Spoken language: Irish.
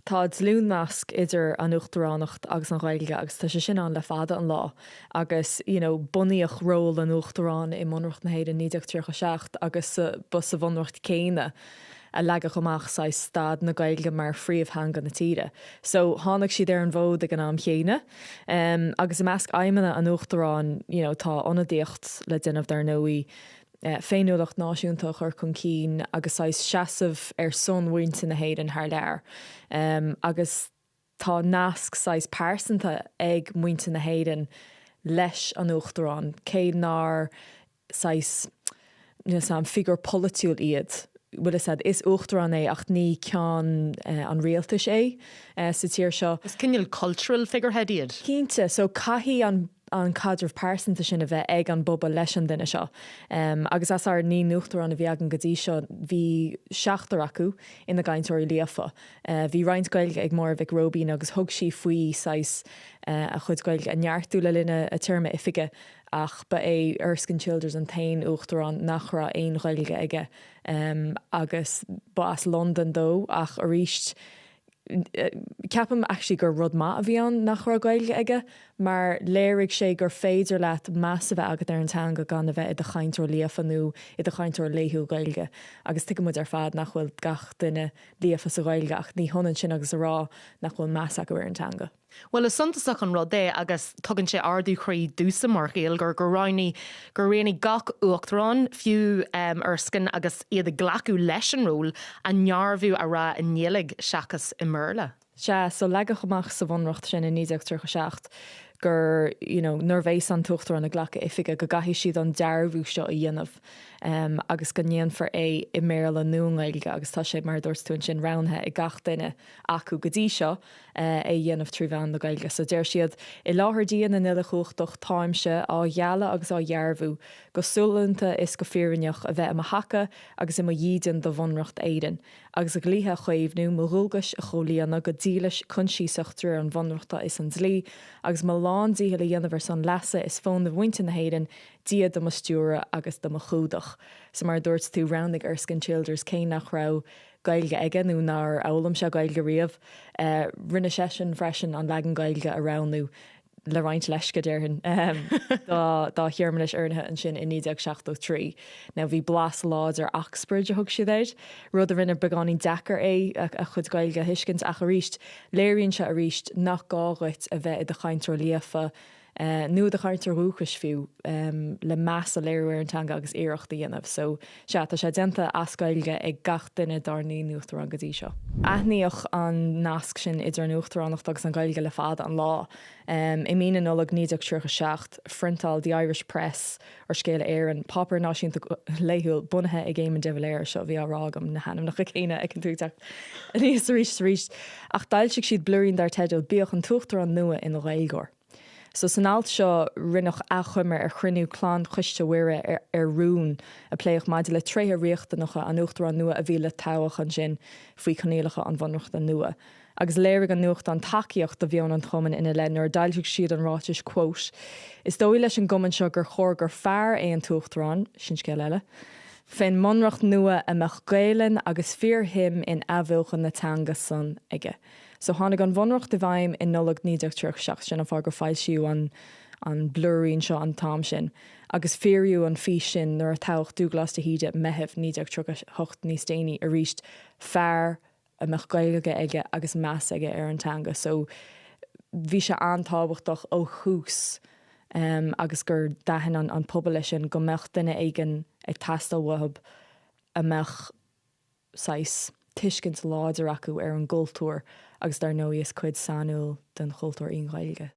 Tá dlúthnasc idir an Uachtaránacht agus an Ghaeilge agus tá sé sin ann le fada an lá agus you know bunaíodh ról an Uachtaráin i mBunreacht na hÉireann 1937 agus ba sa Bhunreacht céanna a leagadh amach saghas staid na Gaeilge mar phríomhtheanga na tíre. So tháinig siad ar an bhfód ag an am chéanna. Agus i measc aidhmeanna an Uachtaráin you know tá ionadaíocht le déanamh dar ndóigh, féiniúlacht náisiúnta a chur chun cinn agus saghas seasamh ar son mhuintir na hÉireann thar lear. Agus tá nasc saghas pearsanta ag muintir na hÉireann leis an Uachtarán, cé nár saghas, níl 's a'm, figiúr polaitiúil iad. Bhfuil 'fhios a'd, is Uachtarán é ach ní ceann an rialtais é sa tír seo. Is cineál cultural figurehead iad. Cinnte, so caithfidh an an caidreamh pearsanta sin a bheith ag an bpobal leis an duine seo. Agus as ár naoi n-uachtarán a bhí againn go dtí seo, bhí seachtar acu ina gcainteoirí líofa. Bhí roinnt Gaeilge ag Máire Mhic Róibín agus thug sí faoi saghas a chuid Gaeilge a neartú le linn a téarma oifige ach ba é Erskine Childers an t-aon uachtarán nach raibh aon Ghaeilge aige agus ba as Londain dó ach arís Ceapaim actually gur rud maith a bhí ann nach raibh Gaeilge aige mar léirigh sé gur féidir leat meas a bheith agat ar an teanga gan a bheith i do chainteoir líofa nó i do chainteoir laethúil Gaeilge agus tuigeann muid ar fad nach bhfuil gach duine líofa sa Ghaeilge ach ní hionann sin agus a rá nach bhfuil meas acu ar an teanga. Bhuel, is suntasach an rud é agus tugann sé ardú croí domhsa mar Ghaeilgeoir gur roghnaigh, gur roghnaigh gach uachtarán, fiú Erskine agus iad ag glacadh leis an ról, a ndearbhú a rá i nGaeilge seachas i mBéarla. Sea, so leagadh amach sa Bhunreacht sin i 1937 gur, you know, nuair a bheas an tUachtarán ag glacadh oifige go gcaithfidh siad an dearbhú seo a dhéanamh agus go ndéanfar é i mBéarla nó i nGaeilge agus tá sé, mar a dúirt tú ansin, roghnaithe ag gach duine acu go dtí seo. é a dhéanamh trí mheán na Gaeilge. So deir siad, I láthair Dia na nUilechumhachtach táimse á ghealladh agus á dhearbhú, go sollúnta is go fírinneach, a bheith i mo thaca agus i mo dhídean do Bhunreacht Éireann, agus a dhlíthe a chaomhnú, mo dhualgais a chomhlíonadh go dílis coinsiasach de réir an Bhunreachta is an dlí, agus mo lán díchill a dhéanamh ar son leasa is fónaimh mhuintir na hÉireann, Dia do mo stiúradh agus do mo chumhdach. So mar a dúirt tú, roghnaigh Erskine Childers, cé nach raibh Gaeilge aige nó nár fhoghlaim sé Gaeilge riamh. Rinne seisean freisin an leagan Gaeilge a roghnú, le roinnt leisce, déarfainn, dá shearmanais oirnithe ansin i 1973. Now bhí blas láidir Oxbridge a thug siad air, rud a rinne beagáinín deacair é a chuid Gaeilge a thuiscint ach arís, léiríonn sé arís nach gá dhuit a bheith i do chainteoir líofa nó i do chainteoir dhúchais fiú, le meas a léiriú ar an teanga agus iarracht a dhéanamh. So, sea, tá sé déanta as Gaeilge ag gach duine dár naoi n-uachtarán go dtí seo. Aithníodh an nasc sin idir an Uachtaránacht agus an Ghaeilge le fada an lá. I mí na Nollag 1937, phriontáil The Irish Press, or Scéala Éireann, páipéar náisiúnta laethúil bunaithe ag Éamon de Valera, seo a bhí á rá agam, na hainmneacha céanna a fheiceann tú ag teacht aníos arís is arís, ach d'fhoilsigh siad blúirín dar teideal Bíodh an tUachtarán nua ina Ghaeilgeoir. So san alt seo rinneadh achoimre ar chruinniú Clann Choiste Mhuire ar rún a pléadh maidir le tréithe riachtanacha an Uachtaráin nua a bhí le toghadh ansin faoi choinníollacha an Bhunreachta nua. Agus léirigh an nuachtán tacaíocht do mheon an chumainn ina leith nuair a d'fhoilsigh siad an ráiteas quote Is dóigh leis an gcumann seo gur chóir gur fear é an tUachtarán, sin scéal eile, fén mBunreacht nua a mbeadh Gaelainn agus fíor-shuim in athbheochan na teanga san aige. So tháinig an Bhunreacht i bhfeidhm i Nollaig 1937, sin an fáth gur foilsíodh an an blúirín seo an t-am sin, agus fíoraíodh an fís sin nuair a toghadh Dúglás de hÍde, Meitheamh 1938 níos déanaí arís, fear a mbeadh Gaeilge aige agus meas aige ar an teanga. So bhí sé an-tábhachtach ó thús agus gur d'aithin an pobal é sin go mbeadh duine éigin ag teastáil uathu a mbeadh saghas tuiscint láidir acu ar an gcultúr agus dar ndóigh is cuid sainiúil den chultúr í an Ghaeilge.